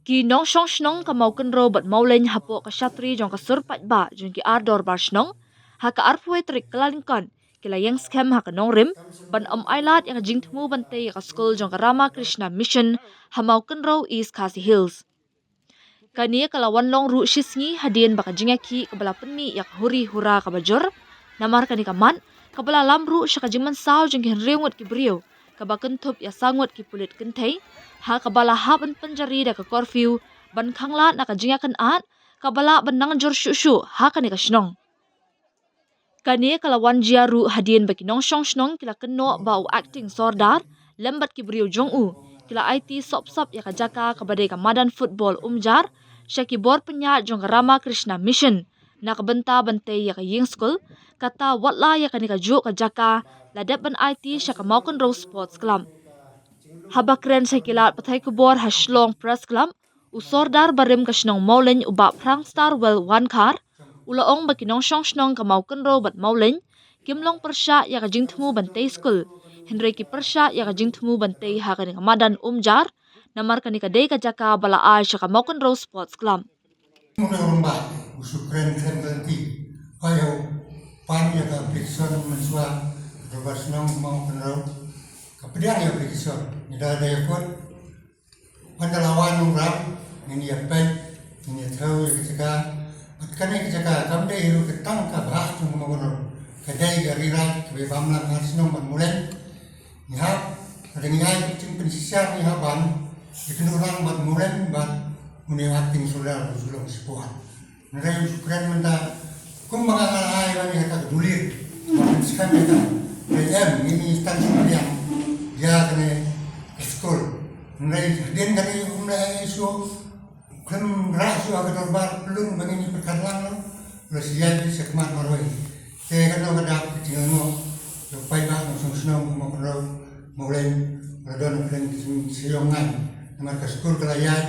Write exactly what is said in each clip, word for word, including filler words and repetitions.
Ki nongshong shnong ka Mawkynrew bad Mawlein hapoh ka shatri jong ka sur paidbah jong ki ar dorbar shnong, ha ka arphew tarik Kyllalyngkot, ki la ïeng skhem ha ka nongrim ban ym ailad ïa ka jingthmu ban tei ïa ka skul jong ka Ramakrishna Mission ha Mawkynrew, East Khasi Hills. Kane ka la wan long ruh shisngi hadien ba ka jingïakhih kaba la pynmih ïa ka huri hura kaba jur, namar kane ka mat kaba la lam ruh sha ka jingmynsaw jong ki hynriew ngut ki briew, kaba kynthup ïa saw ngut ki pulit kynthei, ha kaba la hap ban pynjari da ka curfew ban khanglad na ka jingïakynad kaba lah ban nang jur shuh shuh ha kane ka shnong. Kane ka la wan jia ruh hadien ba ki nongshong shnong ki la kynnoh ba u Acting Sordar lem bad ki briew jong u ki la aiti sop sop ïa ka jaka kaba dei ka madan football Umjar sha ki bor pynïaid jong ka Ramakrishna Mission na ka bynta ban tei ïa ka ïing skul, kata watla ïa kane kajuh ka jaka la dep ban aiti sha ka Mawkynrew Sports Club. Haba kren sha ki lad pathai khubor ha Shillong Press Club, u Sordar barim ka shnong Mawlein u Bah Phrang Starwell Wankhar u la ong ba ki nongshong shnong ka Mawkynrew bad Mawlein kim long pyrshah ïa ka jingthmu ban tei skul, hynrei ki pyrshah ïa ka jingthmu ban tei ha kane ka madan Umjar, namar kane ka dei ka jaka ba la ai sha ka Mawkynrew Sports Club. Mawkynrew ba u Sukren Kren Benti ba ïa u pan ïa ka application mynshuwa ka dorbar shnong Mawkynrew, ka pdiang ïa application ni da da ïa kot. Ban da la wan u ram, ngin ïa peit, ngin ïa thew ïa ka jaka. Bad kane ka jaka kam dei ruh ka tang ka bha jong ka Mawkynrew, ka dei ka ri raid kaba bam lang ar shnong bad Mawlein. Ngi hap, ka dei ngi ai ka jingpynshisha, ngi hap ban ïa kynduh lang bad Mawlein bad une u Acting Sordar u shu long support. Hynrei u Sukren mynta kum ba nga la ai ban ïa kata ka dulir ba pynskhem ïa ka, hynrei em, ngi ngi tang shu pdiang ïa kane ka skul. Hynrei hadien kane um leh ai shuh, khlem rah shuh ha ka dorbar, pynlong ba ngin ïa pyrkhat lang, la shu ïaid sha khmat marwei. Te kano ka dap ka jingangnud ïa u paidbah nongshong shnong ka Mawkynrew Mawlein, la don ka dang ka jingshitom ngan. Namar ka skul ka la ïaid,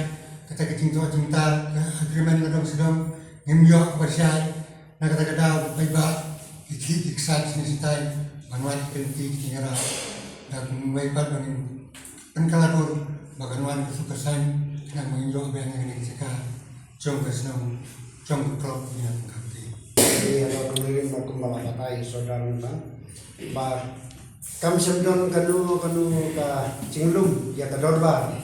kata ka jingthoh jingtar, ka agreement la don sdang, ngim ïoh kaba shai. Na kata ka daw, u paidbah ki khih ki ksai shane shatai ban wad ki lynti ki jingïarap. Da kumwei pat ba ngin pynkylla dur ba kan wan ka suk ka saiñ, khnang ba ngin ïoh biang ïa kane ka jaka jong ka shnong, jong ka club, ïa ka club. Ïa, ba kumwei ba kumba la batai Sordar mynta ba kam shym don kano kano ka jinglum ïa ka dorbar.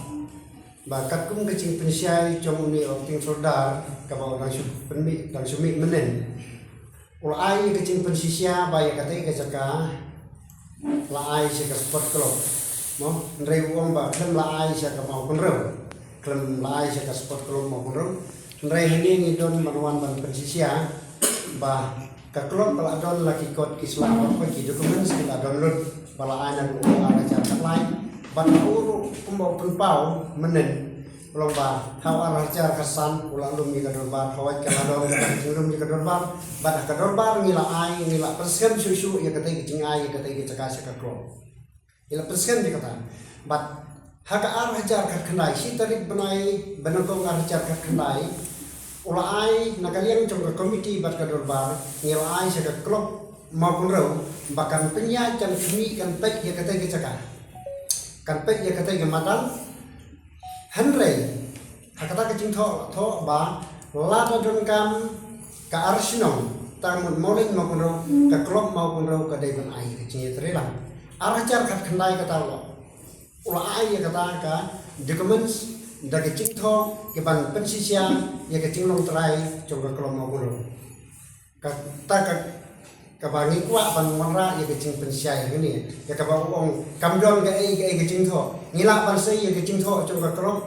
Ba katkum ka jingpynshai jong une u Acting Sordar kaba u dang shu pynmih, dang shu mih mynnin, u la ai ka jingpynshisha ba ïa katei ka jaka la ai sha ka sport club. Mo, hynrei u ong ba khlem la ai sha ka Mawkynrew, khlem la ai sha ka sport club Mawkynrew. Hynrei hangne ngi don ban wan ban pynshisha ba ka club ka la don la ki kot ki sla, ba ki documents ki la don lut ba la ai na u ar hajar khatlai. Bad u ruh kumba u pynpaw mynnin, u ong ba ha u ar hajar khatsan u la lum ïa ka dorbar, hooid ka la don ka jinglum ïa ka dorbar. Bad ha ka dorbar ngi la ai, ngi la pynskhem shuh shuh ïa katei ka jingai ïa katei ka jaka sha ka club. Ngi la pynskhem ïa kata. Bad ha ka ar hajar khatkhyndai, shi tarik bnai ba nyngkong ar hajar khatkhyndai, u la ai na ka liang jong ka komiti bad ka dorbar, ngi la ai sha ka club Mawkynrew ba kan pynïaid, kan khmih, kan peit ïa katei ka jaka, kan peit ïa katei ka madan. Hynrei ha kata ka jingthoh, thoh ba lada donkam ka ar shnong, tang mut Mawlein Mawkynrew, ka club Mawkynrew ka dei ban ai ka jingïatreilang. Ar hajar khatkhyndai kata u la, u la ai ïa kata ka documents da ka jingthoh ka ban pynshisha ïa ka jinglong trai jong ka club Mawkynrew. Kata ka, kaba ngi kwah ban wanrah ïa ka jingpynshai hangne, ïa kaba u ong kam don kaei kaei ka jingthoh. Ngi lah ban sei ïa ka jingthoh jong ka club.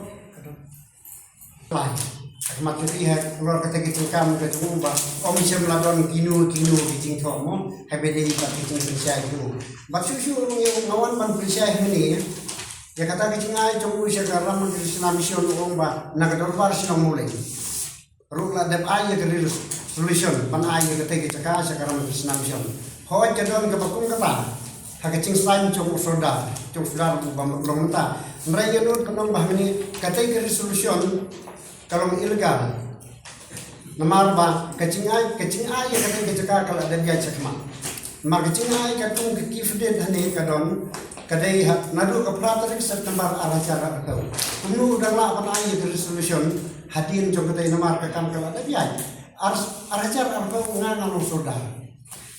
Lai, ha khmat jong ki, halor kata ka jingkam ka jong u ba ym shym la don kino kino ki jingthoh mo, haba ïadei bad ki jingpynshai jong u. Bad shuh shuh ruh nga wan ban pynshai hangne ïa kata ka jingai jong u sha ka Ramakrishna Mission, u ong ba na ka dorbar shnong Mawlein ruh la dep ai ïa ka resolution ban ai ïa katei ka jaka sha ka Ramakrishna Mission. Hooid ka don kaba kum kata ha ka jingsaiñ jong u Sordar, jong u Sordar uba long mynta. Hynrei ïa nud ka nong ba hangne katei ka resolution ka long illegal. Namar ba ka jingai, ka jingai ïa katei ka jaka ka la dep ïaid shakhmat. Namar ka jingai katkum ka key deed hangne ka don Ka dei ha naduh ka phra tarik September ar hajar arphew. Kumno u dang lah ban ai ïa ka resolution hadien jong ka dei namar ka kam ka la dep ïaid. Ar, ar hajar arphew nga nga long sordar.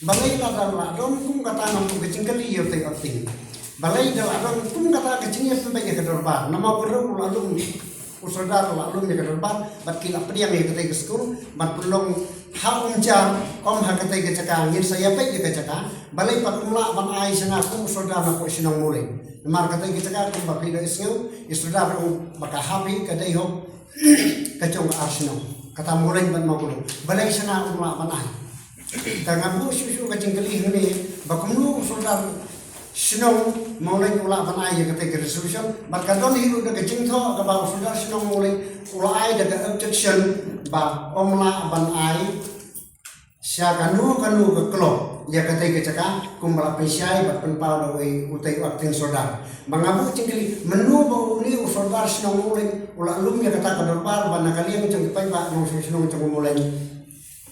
Balei la dang lah don kum kata ngam kum ka jingkylli ïa utei u acting. Balei da lah don kum kata ka jingïapynbeit ïa ka dorbar. Namar u la lum u sordar la lum ïa ka dorbar bad ki la pdiang ïa katei ka skul ban pynlong ha Umjar, ym ha katei ka jaka, ngin sa ïapeit ïa ka jaka. Balei pat um lah ban ai sha nga kum u sordar napoh shnong Mawlein. Namar katei ka jaka kumba phi da sngew, i sordar ong ba ka hap hi ka dei hok ka jong ka ar shnong. Kata Mawlein bad Mawkdong. Balei sha nga um lah ban ai. Te nga buh shuh shuh ka jingkylli hangne ba kumno u sordar shnong Mawlein u lah ban ai ïa katei ka resolution, bad ka don hi ruh da ka jingthoh kaba u sordar shnong Mawlein u la ai da ka objection ba ym lah ban ai sha kano kano ka club ïa katei ka jaka kumba la pynshai bad pynpaw da uwei utei u acting sordar. Ba nga buh jingkylli, mynno ba une u sordar shnong Mawlein u la lum ïa kata ka dorbar ba na ka liang jong ki paidbah nongshong shnong jong Mawlein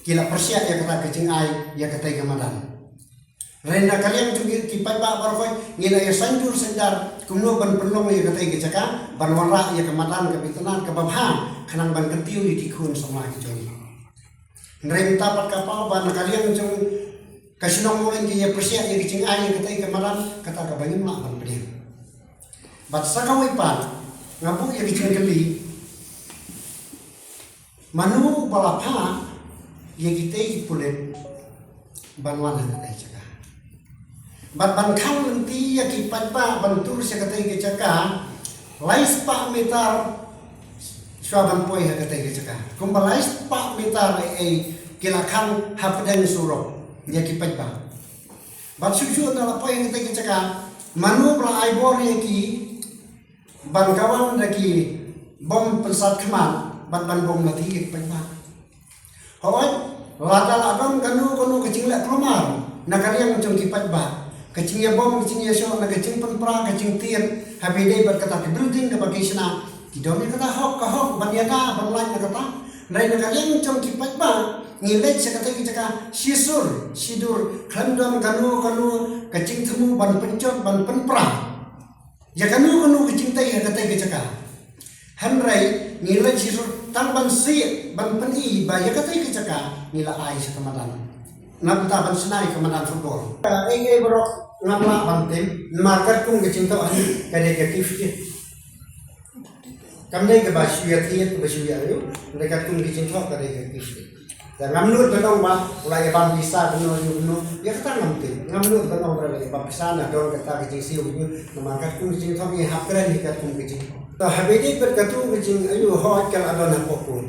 ki la pyrshah ïa kata ka jingai ïa katei ka madan. Hynrei na ka liang jong ki paidbah baroh khoit ngi la ïa saiñdur saiñdar kumno ban pynlong ïa katei ka jaka ban wanrah ïa ka madan kaba itynnad kaba bha khnang ban kyntiew ïa ki khun samla ki jong ngi. Hynrei mynta pat ka paw ba na ka liang jong ka shnong Mawlein ki ïa pyrshah ïa ka jingai ïa katei ka madan, kata kaba ngim lah ban pdiang. Bad sa kawei pat nga buh ïa ka jingkylli, mano ba la phah ïa kitei ki pulit ban wan ha katei ka jaka bad ban khang lynti ïa ki paidbah ban tur sha katei ka jaka lai spah meter shuwa ban poi ha katei ka jaka. Kumba lai spah meter ei ei ki la khang hapdeng surok ïa ki paidbah. Bad shuh shuh na la poi ha katei ka jaka, mano ba la ai bor ïa ki ban kawang da ki bom pynsat khmat bad ban bom lati ïa ki paidbah. Hooid, lada la don kano kano ka jingleh kulmar na ka liang jong ki paidbah, ka jingïabom, ka jingïashoh, na ka jingpynpra, ka jingtied, haba ïadei bad kata ka building kaba ki shna, ki don ïa kata hok, ka hok ban ïada ban lait na kata. Hynrei na ka liang jong ki paidbah ngi leit sha katei ka jaka shisur shidur, khlem don kano kano ka jingthmu ban pynjot ban pynpra ïa kano kano ka jingtei ha katei ka jaka. Hynrei ngi leit shisur tang ban sih ban pyni ba ïa katei ka jaka ngi la ai sha ka madan, na bynta ban shna ïa ka madan football. Ei ei baroh ngam lah ban tip namar katkum ka jingthoh hangne ka dei ka gift. Kam dei kaba shu ïathied kaba shu ïa ïoh, hynrei katkum ka jingthoh ka dei ka gift. Te ngam nud ban ong ba u la ïa bam pisa kumno ïa kumno, ïa kata ngam tip. Ngam nud ban ong ba u la ïa bam pisa, na don kata ka jingsiew kumno, namar katkum ka jingthoh ngi hap kren hi katkum ka jingthoh. To haba ïadei bad katu ka jing, aïu, hooid ka la don hapoh court.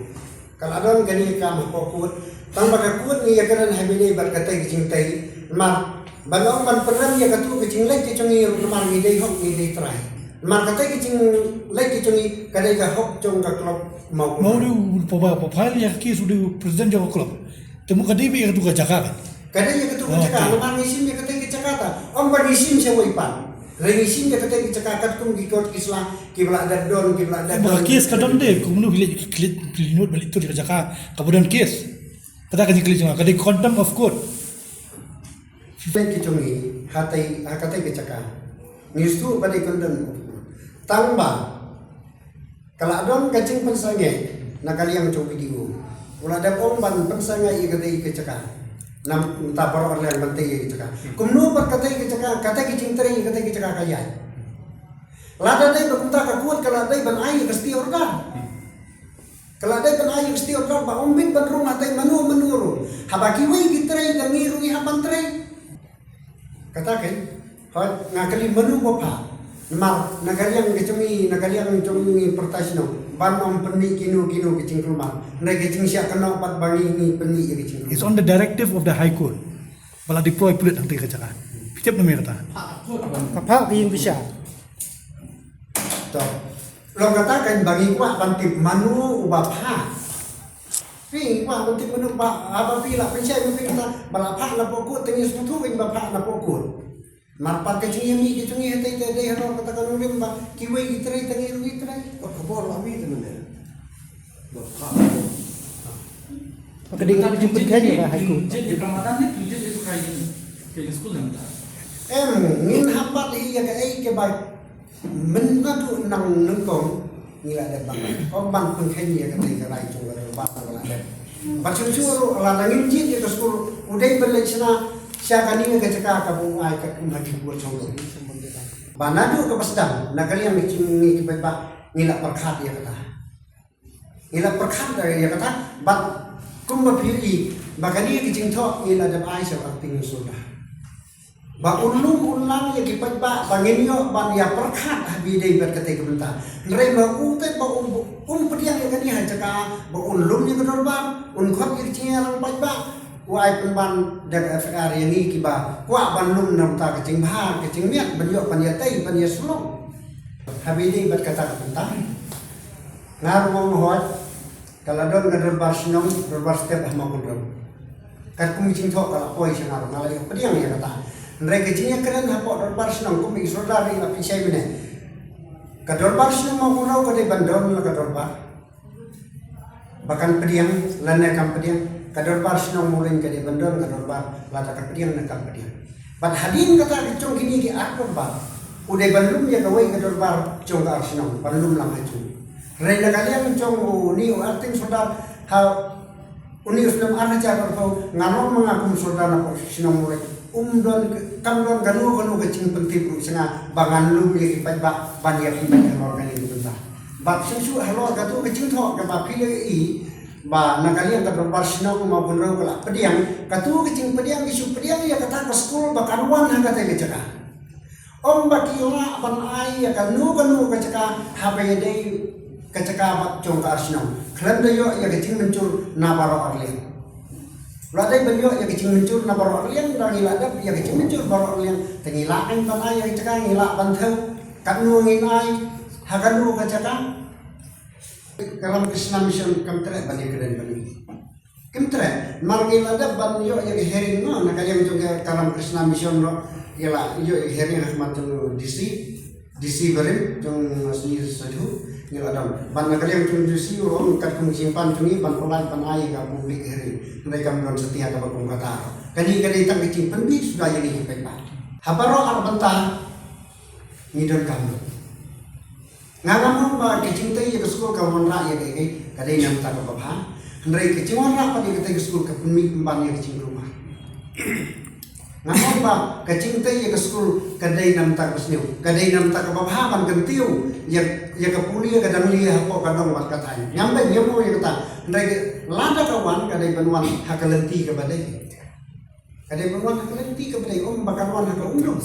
Ka la don kane ka kam hapoh court. Tang ba ka court ngi ïa kren haba ïadei bad katei ka jingtei. Namar ban ong ban pynrem ïa katu ka jingleit ka jong ngi ruh namar ngi dei hok ngi dei trai. Namar katei ka jingleit ka jong ngi ka dei ka hok jong ka club Mawkdong. Mawkdong u pa ba, pa file ïa ka case u dei u president jong ka club. Te mut ka dei beit ïa katu ka jaka kan. Ka dei ïa katu ka jaka, namar ngi shim ïa katei ka jaka ta. Ym ba ngi shim sha wei pat. Hynrei ngi shim ïa katei ka jaka katkum ki kot ki sla kiba la dep don, kiba la dep don. Ba ka case ka don de, kumno phi leit, phi leit, phi leit nud ba leit tur ïa ka jaka kaba don case. Kata ka jingkylli jong nga, ka dei contempt of court. Phi leit ki jong ngi, hatei, ha katei ka jaka. Ngi sngewthuh ba dei contempt of court. Tang ba ka la don ka jingpynsangeh na ka liang jong B D O. U la dep ong ban pynsangeh ïa katei ka jaka. Namar baroh arliang ban tei ïa ka jaka. Kumno pat katei ka jaka, katei ka jingtrei ïa katei ka jaka ka ïaid. Lada dei ba kumta ka court ka la dei ban ai ïa ka stay order. Ka la dei ban ai ïa ka stay order ba ym bit ban rung hatei mano mano ruh. Haba kiwei ki trei da ngi ruh ngi hap ban trei. Kata kein, hooid, nga kylli mano ba phah. Namar na ka liang ka jong ngi, na ka liang jong ngi pyrta shnong, ban ym pynmih kino kino ka jingkulmar. Hynrei ka jingshah kynnoh pat ba ngi, ngi pynmih ïa ka jingkulmar. It's on the directive of the High Court ba la deploy pulit hangtei ka jaka. Phi tip namar kata. Ka phah ka ïing bishar. To. Long kata kan ba ngi kwah ban tip mano uba phah. Phi kwah ban tip mano ba, haba phi la pynshai mynta ba la phah napoh court, te ngi sngewthuh kan ba phah napoh court. Namar pat ka jingïamih ka jong ngi hatei te dei halor kata ka nongrim ba kiwei ki trei te ngi ruh ngi trei. Ka bor la mih te mynne. Ba phah. Ka dei ka jingpynkheiñ ka High Court. Jin ka madan ne jin ka school ne mynta. Em, ngin hap bat hi ïa kaei kaba mynta tu nang nyngkong ngi la dep ban. Ko ban pynkheiñ ïa katei ka rai jong ka dorbar ba la dep. Bad shuh shuh ruh lada ngin jied ïa ka skul u dei ban leit shna sha kane ka jaka kaba u ai katkum ha ki buor shong. Ba naduh kaba sdang na ka liang ka jong ngi ki paidbah ngi la pyrkhat ïa kata. Ngi la pyrkhat ïa kata bad kumba phi ïohi ba kane ka jingthoh ngi la dep ai sha u Acting Sordar. Ba un lum un lang ïa ki paidbah ba ngin ïoh ban ïa pyrkhat ha ba ïadei bad katei ka bynta. Hynrei ma u te ba un, un pdiang ïa kane ha jaka ba un lum ïa ka dorbar, un khot ïa ka jingïalang paidbah, u ai pynban da ka F I R ïa ngi kiba kwah ban lum na bynta ka jingbha ka jingmiat ban ïoh ban ïatei ban ïasyllok. Ha ba ïadei bad kata ka bynta. Nga ruh nga ong hooid, ka la don ka dorbar shnong, dorbar step ha Mawkynrew. Katkum jingthoh ka la poi sha nga ruh, nga la ïa pdiang ïa kata. Hynrei ka jingïakren hapoh dorbar shnong kum i Sordar i la pynshai mynne. Ka dorbar shnong Mawkynrew ka dei ban don la ka dorbar ba kan pdiang lane kam pdiang. Ka dorbar shnong Mawleng ka dei ban don ka dorbar lada ka pdiang ne kam pdiang. Bad hadien kata ka jong kine ki ar dorbar u dei ban lum ïa kawei ka dorbar jong ka ar shnong ban lum lang ha jong. Hynrei na ka liang jong une u Acting Sordar ha une u snem ar hajar arphew, nga long ma nga kum Sordar na pdeng shnong Mawleng. Um don, kam don kano kano ka jingpyntip ruh sha nga ba ngan lum ïa ki paidbah ban ïa pynbeit halor kane ka bynta. Bad shuh shuh halor katu ka jingthoh kaba phi la ïohi ba na ka liang ka dorbar shnong Mawkynrew ka la pdiang, katu ka jingpdiang ki shu pdiang ïa kata ka skul ba kan wan ha kata ka jaka. Ym ba ki lah ban ai ïa kano kano ka jaka ha ba ïadei ka jaka bad jong ka ar shnong. Khlem da ïoh ïa ka jingmynjur na baroh arliang. La dei ban ïoh ïa ka jingmynjur na baroh arliang, da ngi la dep ïa ka jingmynjur baroh arliang. Te ngi lah ban ai ïa ka jaka, ngi lah ban thew katno ngin ai ha kano ka jaka. Ka Ramakrishna Mission kam treh ban ïakren bad ngi. Kim treh, mar ngi la dep ban ïoh ïa ka hearing no, na ka liang jong ka Ramakrishna Mission ruh, ngi la ïoh ïa ka hearing ha khmat jong D C, D C barim, jong Sngi Sadhu, ngi la don. Ban na ka liang jong D C ruh, ong katkum jingpan jong ngi, ban pynlait ban ai ïa ka public hearing. Hynrei kam don satia kaba kum kata. Kane ka dei tang ka jingpynbit suda ïa ngi ki paidbah. Ha baroh ar bynta, ngi don kam don. Nga ngam ong ba ka jingtei ïa ka skul ka wanrah ïa kaei kaei, ka dei na bynta kaba bha. Hynrei ka jingwanrah pat ïa katei ka skul ka pynmih pynban ïa ka jingkulmar. Ngam ong ba ka jingtei ïa ka skul ka dei na bynta kaba sniew, ka dei na bynta kaba bha ban kyntiew ïa, ïa ka pule ka dang lie hapoh ka dong bad ka thaiñ. Ngam dei, ngam ong ïa kata. Hynrei lada ka wan ka dei ban wan ha ka lynti kaba dei. Ka dei ban wan ha ka lynti kaba dei, ym ba kan wan ha ka umdum.